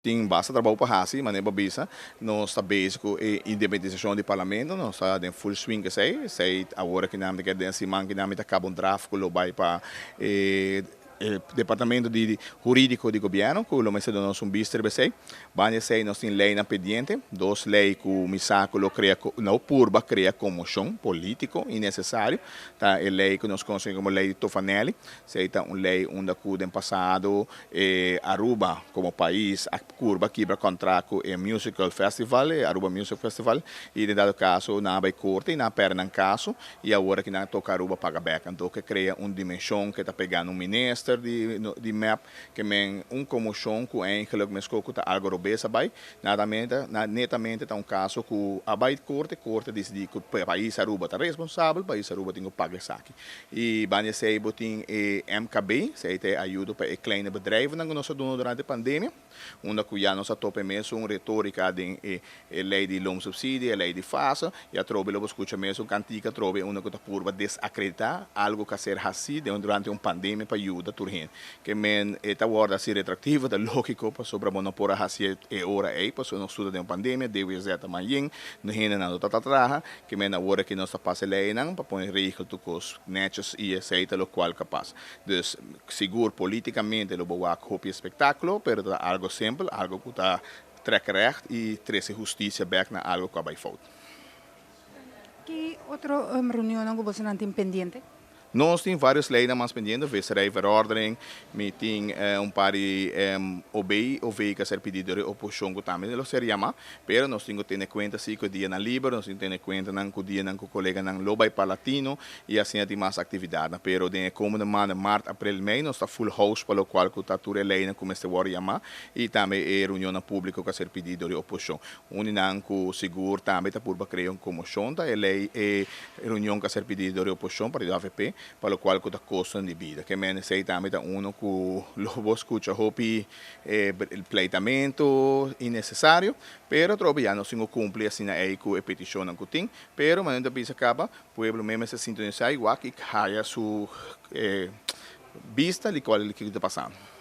Tin basta trabou pa hasi, manera bo a bisa. Nos ta bezig ku e independisashon di Parlamento, nos ta den full swing ku esei. Esei awor aki nan ta kere den siman ki nan mi ta kaba un draft ku lo bai pa e departamento di hurídiko di gobièrnu ku lo mester duna nos un bista riba esei. Banda di esei nos tin leinan pendiente, dos lei ku mi sa ku lo krea, no purba krea konmoshon polítiko innesesario, ta e lei ku nos konosé komo lei di Tofanelli. Esei ta un lei unda ku den pasado e Aruba komo pais a kurba kibra kontrakt ku e musical festival, e Aruba Music Festival, i den dado kaso nan a bai korte i nan a pèrdè nan kaso i awor aki nan a toka Aruba paga bèk. Anto ke krea un dimenshon ke ta pega na un minister di mep ke men un komoshon ku eigenlik meskos ku ta algo robes a bai. Natamente netamente ta un kaso ku a bai korte, korte a disidí ku pais Aruba ta responsabel, pais Aruba tin ku paga esaki. I banda esei bo tin e MKB, esei ta e ayudo pa e kleine bedrijvennan ku nos a duna durante pandemia, unda ku ya nos a topa e mesun retorika den e lei di loonsubsidie, e lei di fase, i atrobe lo bo skucha mesun kantika atrobe unda ku ta purba desakreditá algu ku a ser hasí den durante un pandemia pa yuda tur hende. Ke men e ta wòrdu hasi retroaktivo, ta lógiko pasobra bo no por a hasi e ora ei pasobra nos tur ta den un pandemia, DWZ ta mayen, hendenan no ta ta traha. Ke men awor aki nos ta pasa e leinan pa pone regel tur kos netjes i esei ta lokual kapas. Dus sigur politikamente lo bo wak hopi espektakulo pero ta algo simpel, algo ku ta trek recht i trese hustisia bek na algo ku a bai fout. Ki otro reunionnan ku bosonan tin pendiente? Nos tin varios leynan mas pendiente, visserijverordening, mi tin un par di OB, OV cu a ser pidi dor e oposicion cu tambe lo ser yama, pero nos tin cu tene cuenta si cu e dianan liber, nos tin cu tene cuentanan cu dianan cu coleganan lo bay Parlatino y asina tin mas actividadnan. Pero den e komende maanden, maart, april, mei, nos ta full house pa locual cu ta tur e leynan cu mester worde yama y tambe e reunionnan publico cu a ser pidi dor e oposicion. Un di nan cu sigur tambe ta purba crea un conmocion ta e ley e reunion cu a ser pidi dor e oposicion, partido avp, pa locual cu ta costonan di bida. Ke men esey tambe ta uno cu lo bo scucha hopi pleitamento innecesario, pero atrobe ya nos tin cu cumpli asina ey cu e peticionnan cu tin. Pero manera ta bisa caba, pueblo mes mester sintonisa y wak y haya su bista di cual kico ta pasando.